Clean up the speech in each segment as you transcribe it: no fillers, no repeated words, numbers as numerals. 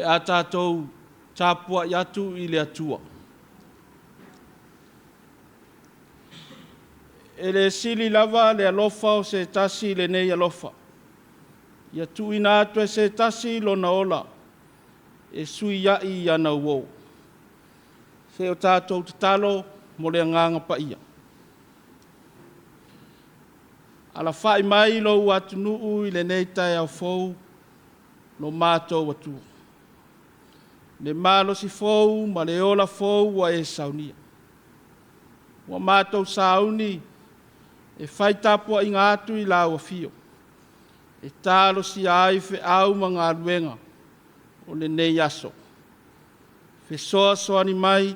O le a tatou tapuai atu i le Atua. E le sili lava le alofa o se tasi i lenei alofa, ia tuuina atu e se tasi lona ola e sui ai ana uo. Se o tatou tatalo mo le Agaga Paia. Alafai mai lou atunuu i lenei taeao fou lo matou Atua, le malosi fou ma le ola fou ua e saunia. Ua matou sauni e fai tapuaiga atu i lau afio, e talosia ai feau ma galuega o lenei aso. Fesoasoani mai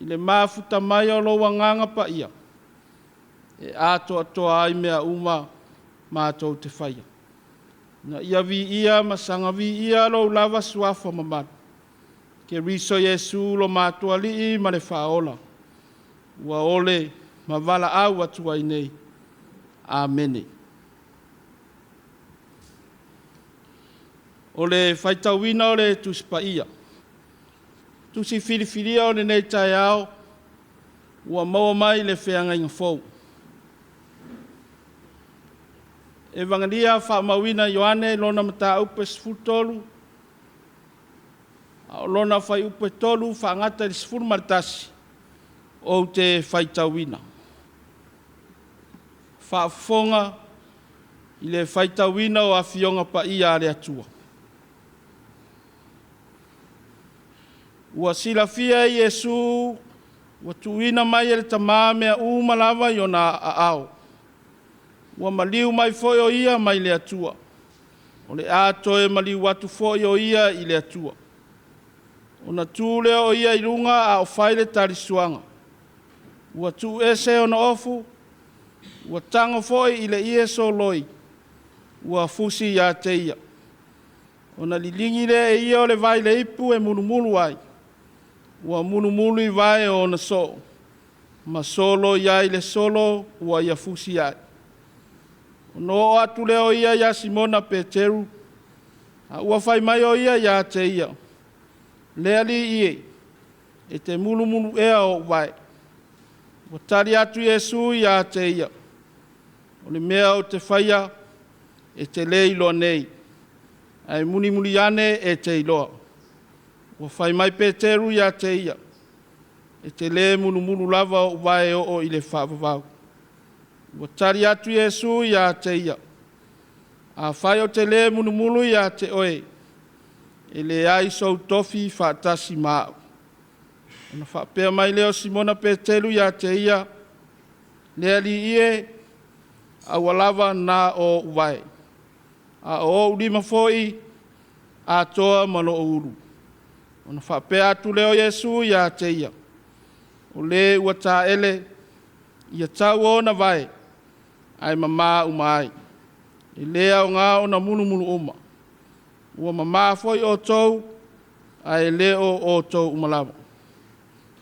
i le mafuta mai o lou Agaga Paia e atoatoa ai mea uma matou te faia. Ina ia viia ma saga viia lou lava Suafa mamalu, Keriso Iesu lo matou Alii ma le Faaola, ua ole ma valaau atu ai nei. Amene. O le faitauina o le Tusi Paia, Tusi filifilia o lenei taeao ua maua mai le Feagaiga Fou. Evagelia faamauina e Ioane lona mataupu e 13, a o lona fuaiupu e 3 faagata i le 11, ou te faitauina. Faafofoga i le faitauina o Afioga Paia a le Atua. Ua silafia e Iesu ua tuuina mai e le Tama mea uma lava i ona aao. Ua maliu mai foi o Ia mai le Atua, o le a toe maliu atu foi o Ia i le Atua. Ona tu lea o Ia i luga a o fai le talisuaga, ua tuu ese ona ofu, ua tago foi i le ie soloi, ua fusi ia te ia. Ona liligi lea e ia o le vai i le ipu e mulumulu ai, ua mulumulu i vae o ona soo, ma soloi ai le solo ua ia fusi ai. Ona oo atu lea o ia ia Simona Peteru, a ua fai mai o ia ia te ia, “Le Alii e, e te mulumulu ea ou vae?” Ua tali atu Iesu ia te ia, “O le mea ou te faia, e te le iloa nei, ae mulimuli ane e te iloa.” Ua fai mai Peteru ia te ia, “E te le mulumulu lava ou vae e oo i le faavavau.” Ua tali atu Iesu ia te ia, “Afai ou te le mulumulu ia te oe, e leai sou tofi faatasi ma au.” Ona faapea mai lea o Simona Peteru ia te ia, “Le Alii e, aua lava na o ou vae, a o ou lima foi atoa ma lou ulu.” Ona faapea atu lea o Iesu ia te ia, “O le ua taele, ia tau ona vae, ae mama uma ai. E le aoga ona mulumulu uma. Ua mama foi outou, ae le o outou uma lava.”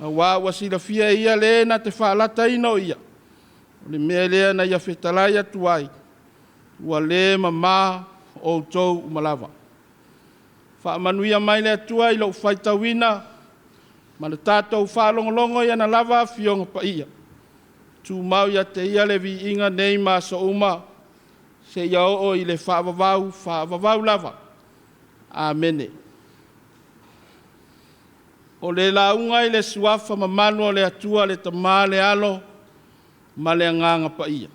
Auā ua silafia e ia le na te faalataina o ia. O le mea lea na ia fetalai atu ai, ua le mama outou uma lava. Faamanuia mai le Atua i lou faitauina ma le tatou faalogologo i ana lava Afioga Paia. Tumau ia te Ia le viiga nei ma aso uma seia oo i le faavavau, faavavau lava. Amene. O le lauga i le Suafa mamalu o le Atua le Tama, le Alo ma le Agaga Paia.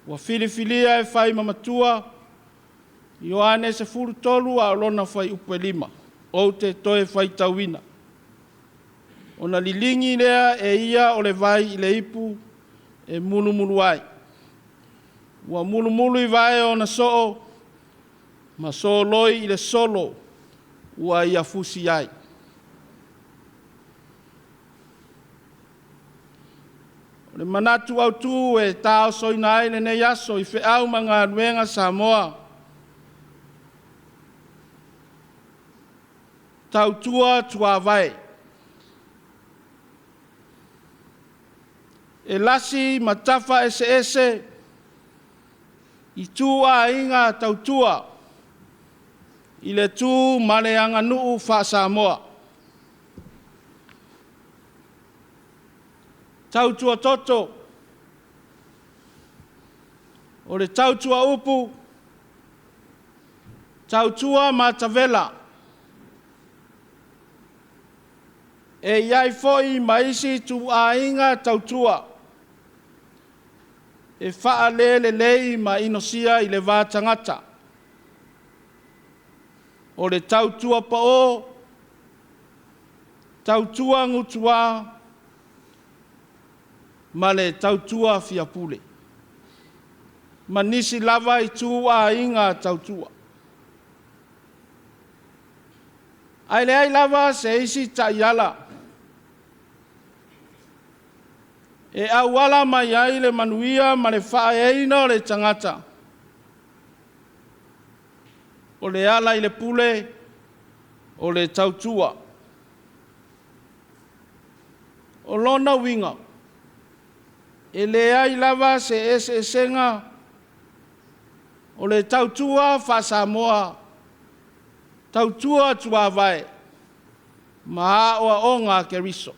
Ua filifilia e fai ma matua Ioane 13 a o lona fuaiupu e 5, ou te toe faitauina. Ona liligi lea e ia o le vai i le ipu e mulumulu ai. Ua mulumulu i vae o ona soo ma soloi i le solo ua ia fusi ai. O le manatu autu e taosoina ai lenei aso i feau ma galuega Samoa, tautua tuavae. E lasi ma tafa eseese ituaiga tautua. I le tu ma le aganuu faa-Samoa. Tautua toto, o le tautua upu, tautua matavela. E i ai foi ma isi ituaiga tautua e faalelelei ma inosia i le va tagata. O le tautua pao, tautua gutua ma le tautua fiapule, ma nisi lava ituaiga tautua. Ae leai lava se isi taiala e auala mai ai le manuia ma le faaeaina o le tagata, o le ala i le pule, o le tautua. O lona uiga, e leai lava se eseesega o le tautua faa-Samoa, tautua tuavae ma aoaoga a Keriso.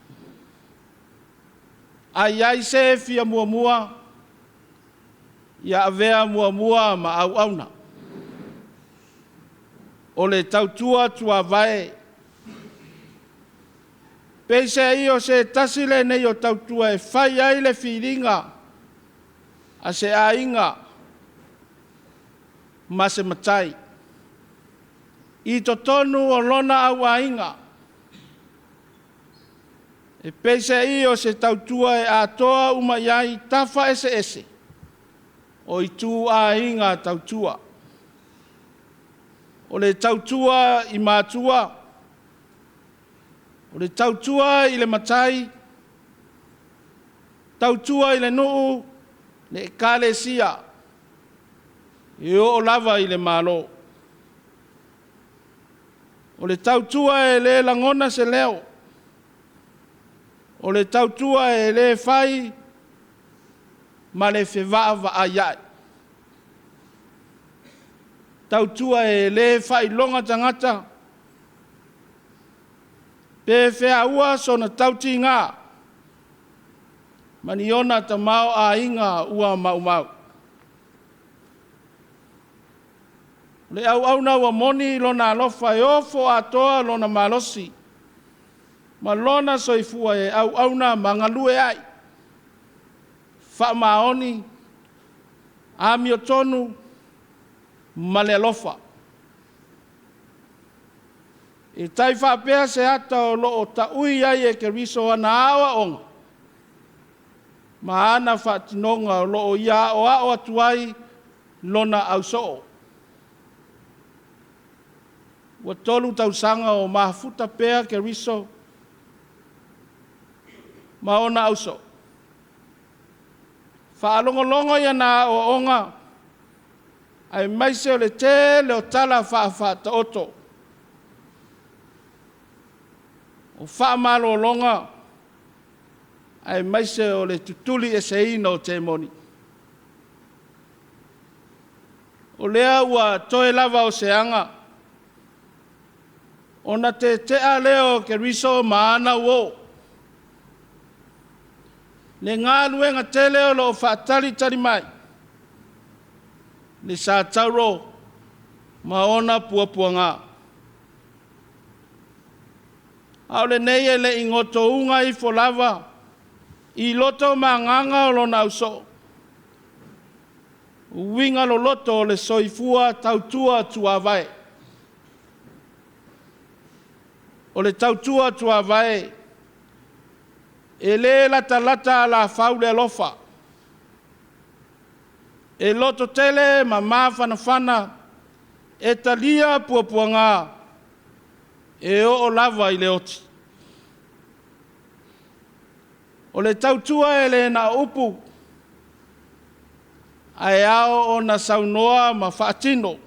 A i ai se fia muamua, ia avea muamua ma auauna. O le tautua tuavae, peiseai o se tasi lenei o tautua e fai ai le filiga a se aiga ma se matai i totonu o lona auaiga. E peiseai o se tautua e atoa uma i ai tafa eseese o ituaiga tautua. O le tautua i matua, o le tautua i le matai, tautua i le nuu, le ekalesia, e oo lava i le Malo. O le tautua e le lagona se leo, o le tautua e le fai ma le fevaavaaiai, tautua e le faailoga tagata, pe feaua sona tautiga ma ni ona tamaoaiga ua maumau. O le auauna ua moni lona alofa e ofo atoa lona malosi ma lona soifua e auauna ma galue ai, faamaoni, amiotonu ma le alofa. E tai faapea se ata o lo o taui ai e Keriso ana aoaoga ma ana faatinoga o lo o ia aoao atu ai lona ausoo. Ua 3 tausaga o mafuta pea Keriso ma ona ausoo, faalogologo i ana aoaoga aemaise o le tele o tala faafaataoto, o faamalologa aemaise o le tutulieseina o temoni. O lea ua toe lava o se aga ona tetea lea o Keriso ma ana uo, le galuega tele o lo o faatalitali mai le satauro ma ona puapuaga. A o lenei e le i gotouga ifo lava i loto ma agaga o lona ausoo, uiga loloto o le soifua tautua tuavae. O le tautua tuavae, e le latalata alafau le alofa, e lototele ma mafanafana, e talia puapuaga, e oo lava i le oti. O le tautua e le na o upu, ae ao ona saunoa ma faatino.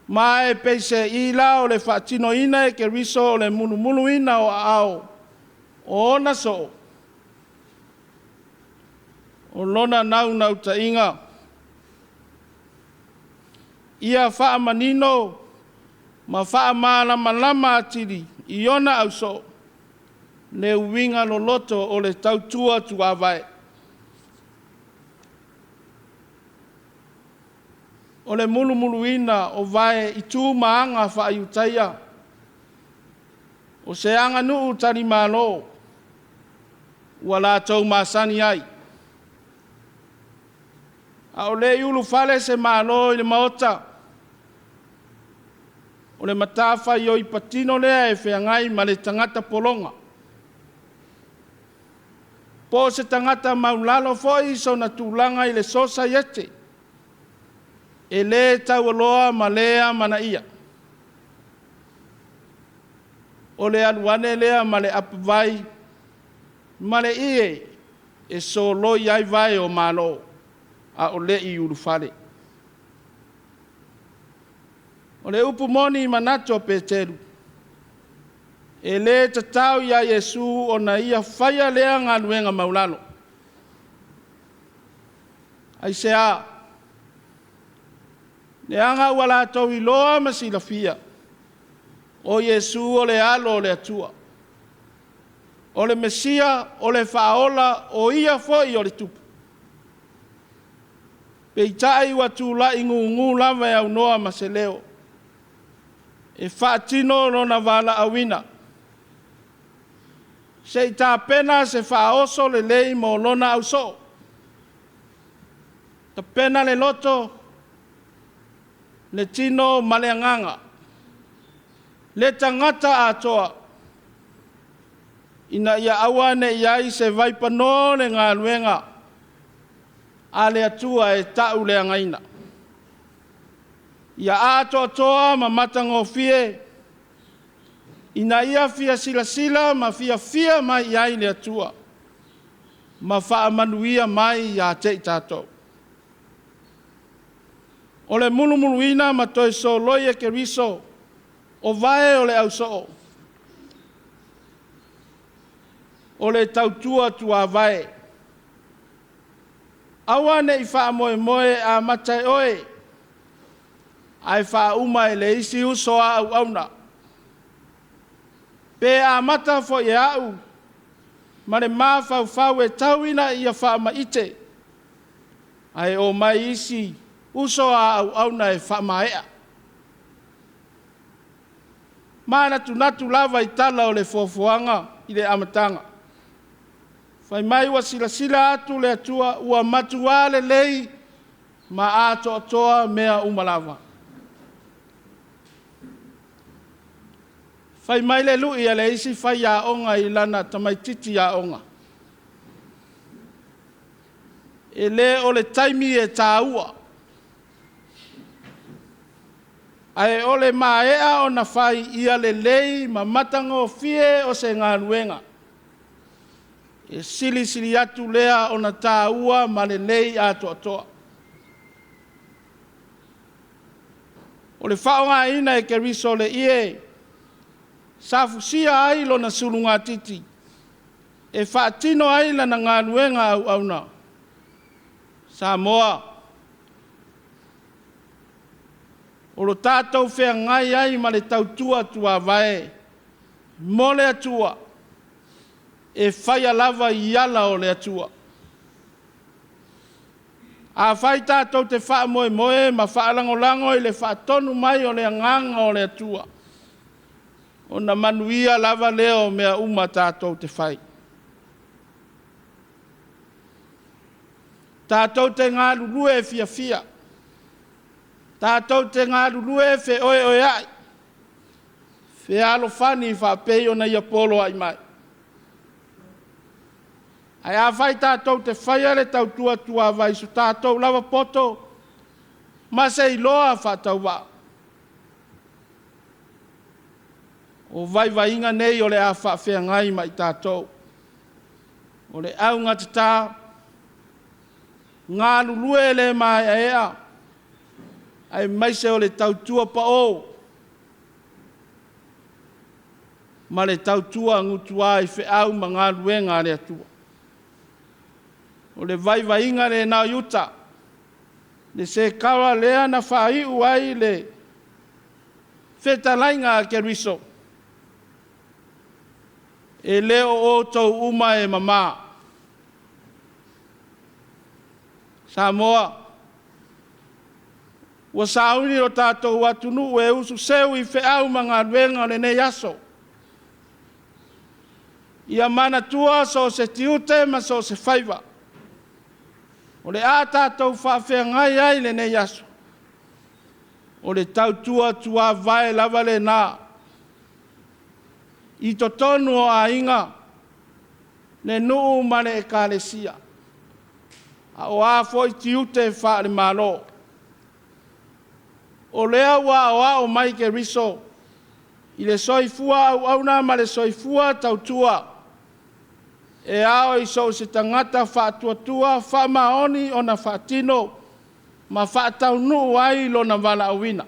Ma e peiseai la o le faatinoina e Keriso o le mulumuluina o aao o ona soo, o lona naunautaiga. Ia faamanino ma faamalamalama atili i ona ausoo le uiga loloto o le tautua tuavae. O le mulumuluina o vae i tu ma aga faa-Iutaia, o se aganuu talimalo ua latou masani ai. A o le i ulufale se Malo i le Maota, o le matafaioi patino lea e feagai ma le tagata pologa, po o se tagata maulalo foi sona tulaga i le sosaiete, e le taualoa ma le amanaia. O le alu ane lea ma le apuvai ma le ie e soloi ai vae o Malo a o le i ulufale. O le upu moni i manatu o Peteru, e le tatau ia Iesu ona ia faia lea galuega maulalo. Aisea? Leaga ua latou iloa ma silafia, o Iesu o le Alo o le Atua, o le Mesia, o le Faaola, o Ia foi o le Tupu. Peitai ua tulai gugu lava e aunoa ma se leo e faatino lona valaauina, se i tapena se faaoso lelei mo lona ausoo. Tapena le loto, le tino ma le agaga, le tagata atoa, ina ia aua ne i i ai se vaipanoa o le galuega a le Atua e tauleagaina. Ia atoatoa ma matagofie, ina ia fia silasila ma fiafia mai i ai le Atua ma faamanuia mai ia te i tatou. O le mulumuluina ma toe soloi e Keriso o vae o le ausoo, o le tautua tuavae. Aua ne i faamoemoe e amata e oe, ae faauma e le isi uso a auauna. Pe amata foi e au ma le mafaufau e tau ina ia faamaite, ae omai isi uso a auauna e faamaea. Manatunatu lava i tala o le foafoaga i le amataga. Fai mai ua silasila atu le Atua ua matua lelei ma atoatoa mea uma lava. Fai mai le lui a le isi faiaoga i lana tamaitiiti aoga, e le o le taimi e taua, ae o le maea ona fai ia lelei ma matagofie o se galuega. E silisili atu lea ona taua ma lelei atoatoa. O le faaaogaina e Keriso o le ie sa fusia ai lona sulugatiti e faatino ai lana galuega auauna. Samoa, o lo tatou feagai ai ma le tautua tuavae mo le Atua, e faia lava i ala o le Atua. Afai tatou te faamoemoe ma faalagolago i le faatonu mai o le Agaga o le Atua, ona manuia lava lea o mea uma tatou te fai. Tatou te galulue fiafia, tatou te galulue feoeoeai, fealofani faapei ona ia poloai mai. Ae afai tatou te faia le tautua tuavae i so tatou lava poto ma se iloa faatauvaa, o vaivaiga nei o le a faafeagai ma i tatou. O le augatata, galulue le maeaea aemaise o le tautua pao ma le tautua gutua i feau ma galuega a le Atua. O le vaivaiga lena o Iuta. Le sekala lea na faaiu ai le fetalaiga a Keriso, e le o outou uma e mamā. Samoa, ua sauni lo tatou atunuu e ususeu i feau ma galuega o lenei aso. Ia manatua so o se tiute ma so o se faiva o le a tatou faafeagai ai i lenei aso, o le tautua tuavae lava lena i totonu o aiga, le nuu ma le ekalesia, a o a foi tiute faale-Malo. O lea ua aoao mai Keriso i le soifua auauna ma le soifua tautua e ao i so o se tagata faatuatua faamaoni ona faatino ma faataunuu ai lona valaauina.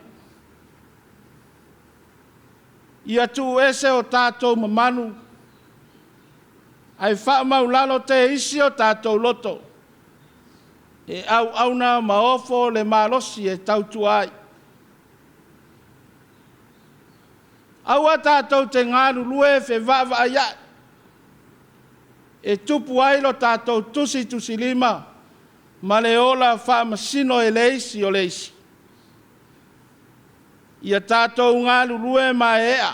Ia tuuese o tatou mamalu ae faamaualalo teisi o tatou loto e auauna ma ofo le malosi e tautua ai. Aua tatou te galulue fevaavaaiai e tupu ai lo tatou tusitusilima ma le ola faamasino e le isi o le isi. Ia tatou galulue maeaea,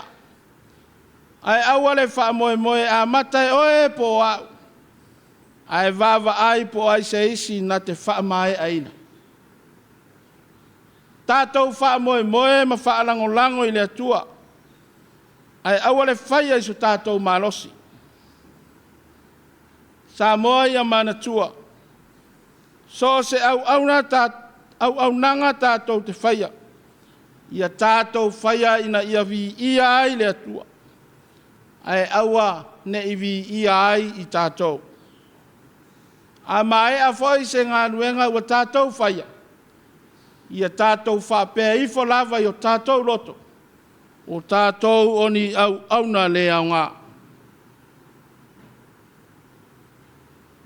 ae aua le faamoemoe e amata e oe po o au, ae vaavaai po o ai se isi na te faamaeaina. Tatou faamoemoe ma faalagolago i le Atua, ae aua le faia i so tatou malosi. Samoa ia manatua, so o se auaunaga tatou te faia, ia tatou faia ina ia viia ai le Atua, ae aua ne i viia ai i tatou. A maea foi se galuega ua tatou faia, ia tatou faapea ifo lava i o tatou loto, o tatou o ni auauna le aoga.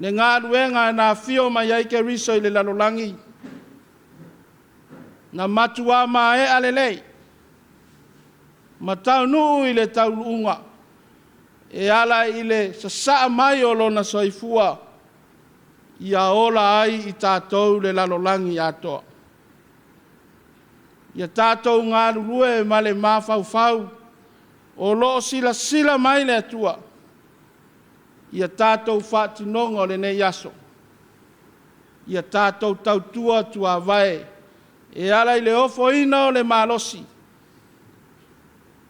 Le galuega na afio mai ai Keriso i le lalolagi, na matua maea lelei ma taunuu i le taunuuga e ala i le sasaa mai o lona soifua ia ola ai i tatou le lalolagi atoa. Ia tatou galulue ma le mafaufau o lo o silasila mai le Atua i a tatou faatinoga o lenei aso. Ia tatou tautua tuavae e ala i le ofoina o le malosi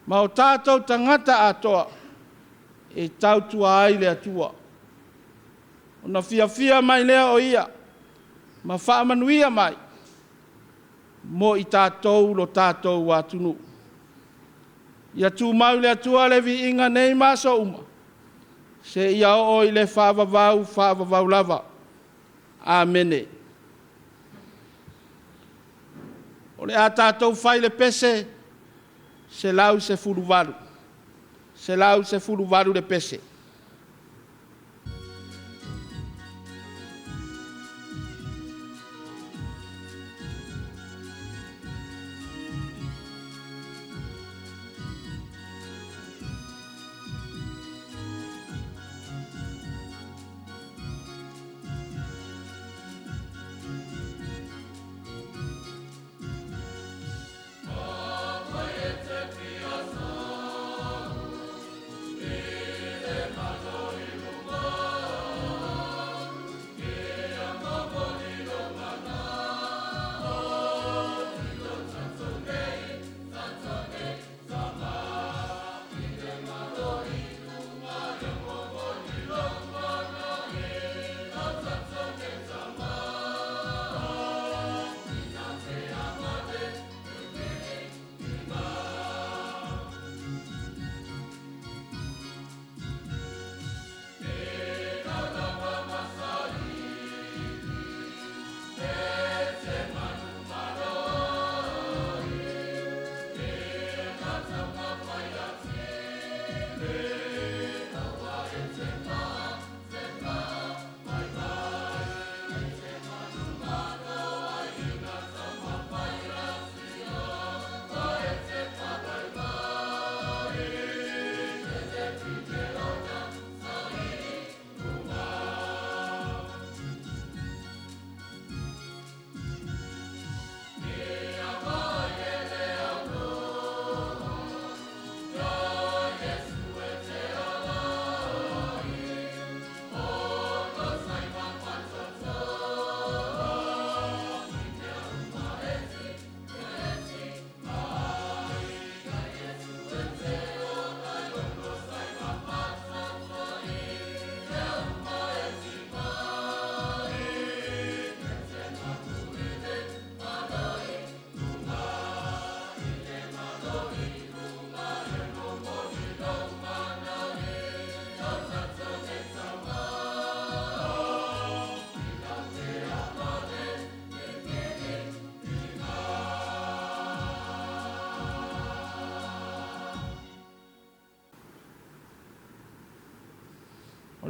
ma o tatou tagata atoa e tautua ai le Atua. Ona fiafia mai lea o Ia ma faamanuia mai mo i tatou lo tatou atunuu. Ia tumau i le Atua le viiga nei ma aso uma, seia oo i le faavavau, faavavau lava. Amene. O le a tatou fai le pese 118, 118 le pese.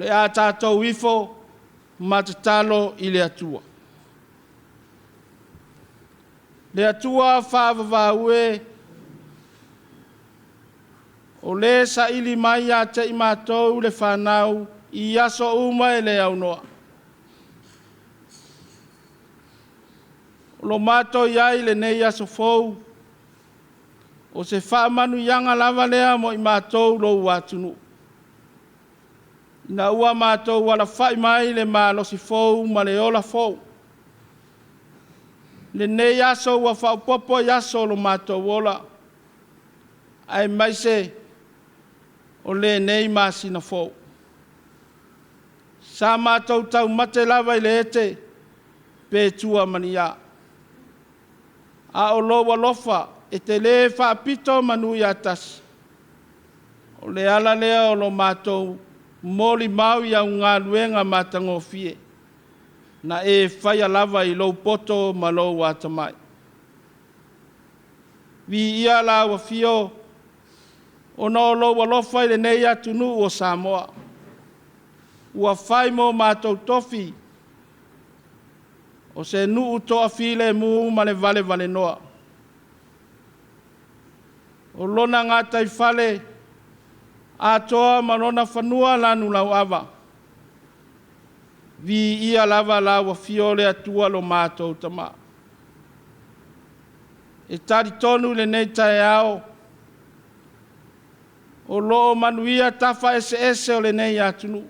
O le a tatou ifo ma tatalo i le Atua. Le Atua faavavau e, o le saili mai ia te i matou le fanau i aso uma e le aunoa. O lo matou i ai i lenei aso fou, o se faamanuiaga lava lea mo i matou lou atunuu. Ina ua matou alafai mai le malosi fou ma le ola fou. Lenei aso ua faaopoopo i aso o lo matou ola, aemaise o lenei masina fou. Sa matou taumate lava i le ete pe tua ma ni a, a o lou alofa e te le faapito manu ia tasi, o le ala lea o lo matou molimau i au galuega matagofie na e faia lava i lou poto ma lou atamai. Viia lau Afio ona o lou alofa i lenei atunuu o Samoa, ua fai mo matou tofi, o se nuu toafilemu ma le valevalenoa. O lona gataifale atoa ma lona fanua lanulauava, viia lava lau Afio le Atua lo matou Tama. E talitonu i lenei taeao, o lo o manuia tafa eseese o lenei atunuu,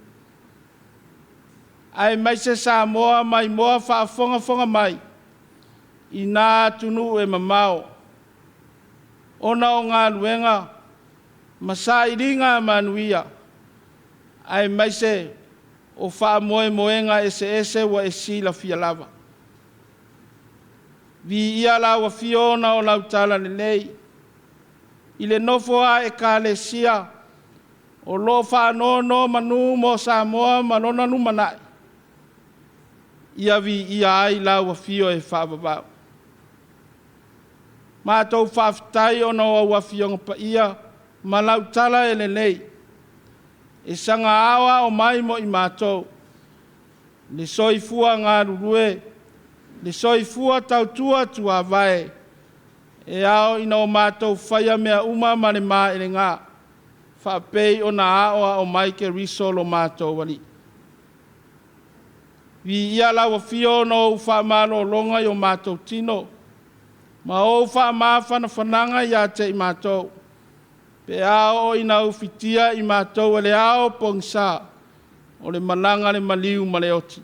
aemaise Samoa maimoa faafogafoga mai i na atunuu e mamao, ona o galuega ma sailiga manuia, aemaise o faamoemoega eseese ua e silafia lava. Viia lau Afio ona o lau talalelei i le nofo a Ekalesia o lo o faanonomanu mo Samoa ma lona lumanai, ia viia ai lau Afio e faavavau. Matou faafetai ona o au Afioga Paia ma lau tala e lelei, e saga aoao mai mo i matou, le soifua galulue, le soifua tautua tuavae, e ao ina o matou faia mea uma ma le maelega, faapei ona aoao mai Keriso lo matou Alii. Viia lau Afio ona o ou faamalologa i o matou tino, ma ou faamafanafanaga ia te i matou, pe a oo ina ufitia i matou e le ao pogisa o le malaga a le maliu ma le oti.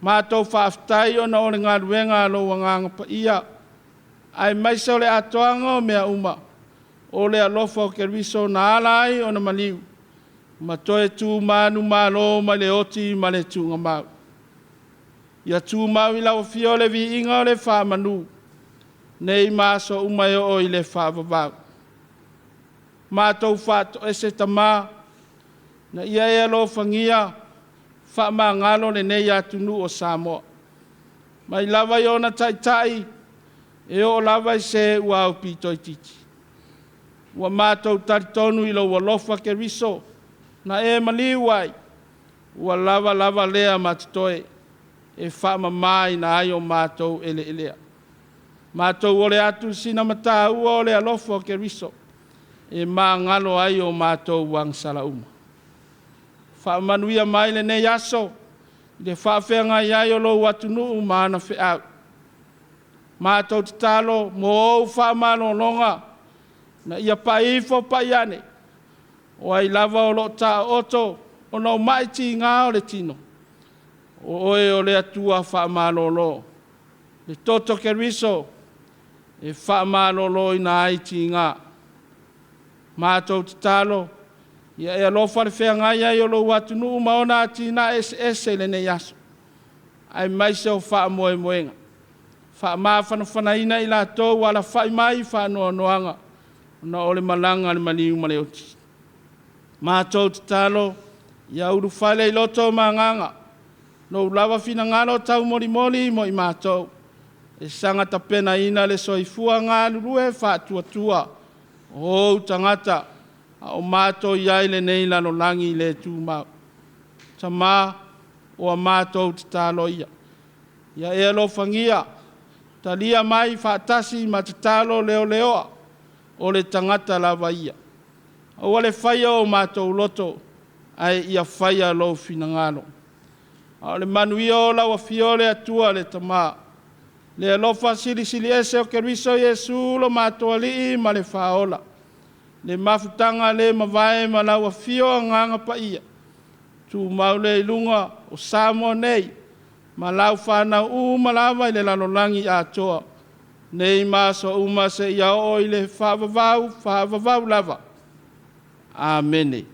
Matou faafetai ona o le galuega a lou Agaga Paia, aemaise o le atoaga o mea uma, o le alofa o Keriso na ala ai ona maliu ma toe tu manumalo mai le oti ma le tuugamau. Ia tumau i lau Afio le viiga o le faamanu, nei ma aso uma e oo i le faavavau. Matou faatoese Tama, ina ia e alofagia faamagalo lenei atunuu o Samoa, mai lava i ona taitai e oo lava i se ua aupito itiiti. Ua matou talitonu i lou alofa Keriso na e maliu ai, ua lava lava lea ma totoe e faamamaina ai o matou eleelea. Matou ole atu i sina mataua o le alofa o Keriso e magalo ai o matou agasala uma. Faamanuia mai lenei aso i le faafeagai ai o lou atunuu ma ana feau. Matou tatalo mo ou faamalologa, ina ia pai ifo pai ane, o ai lava o lo o taooto ona o mai tiga o le tino, o oe o le Atua faamalolo, le toto Keriso e faamaloloina ai tiga. Matou tatalo, ia e alofa le feagai ai o lou atunuu ma ona atinae eseese i lenei aso, aemaise o faamoemoega. Faamafanafanaina i latou ua alafai mai i faanoanoaga ona o le malaga a le maliu ma le oti. Matou tatalo, ia ulufale i loto ma agaga lou lava finagalo taumolimoli mo i matou, e saga tapenaina le soifua galulue faatuatua o ou tagata. A o matou i ai i lenei lalolagi le tumau. Tamā, o a matou tatalo ia, ia e alofagia, talia mai faatasi ma tatalo leoleoa o le tagata lava ia. Aua le faia o matou loto, ae ia faia lou finagalo. A o le manuia o lau afio le Atua le Tamā, le alofa silisiliese o Keriso Iesu lo matou Alii ma le Faaola, le mafutaga le mavae ma lau afio Agaga Paia, tumau lea i luga o Samoa nei ma lau fanau uma lava i le lalolagi atoa, nei ma aso uma seia oo i le faavavau, faavavau lava. Amene.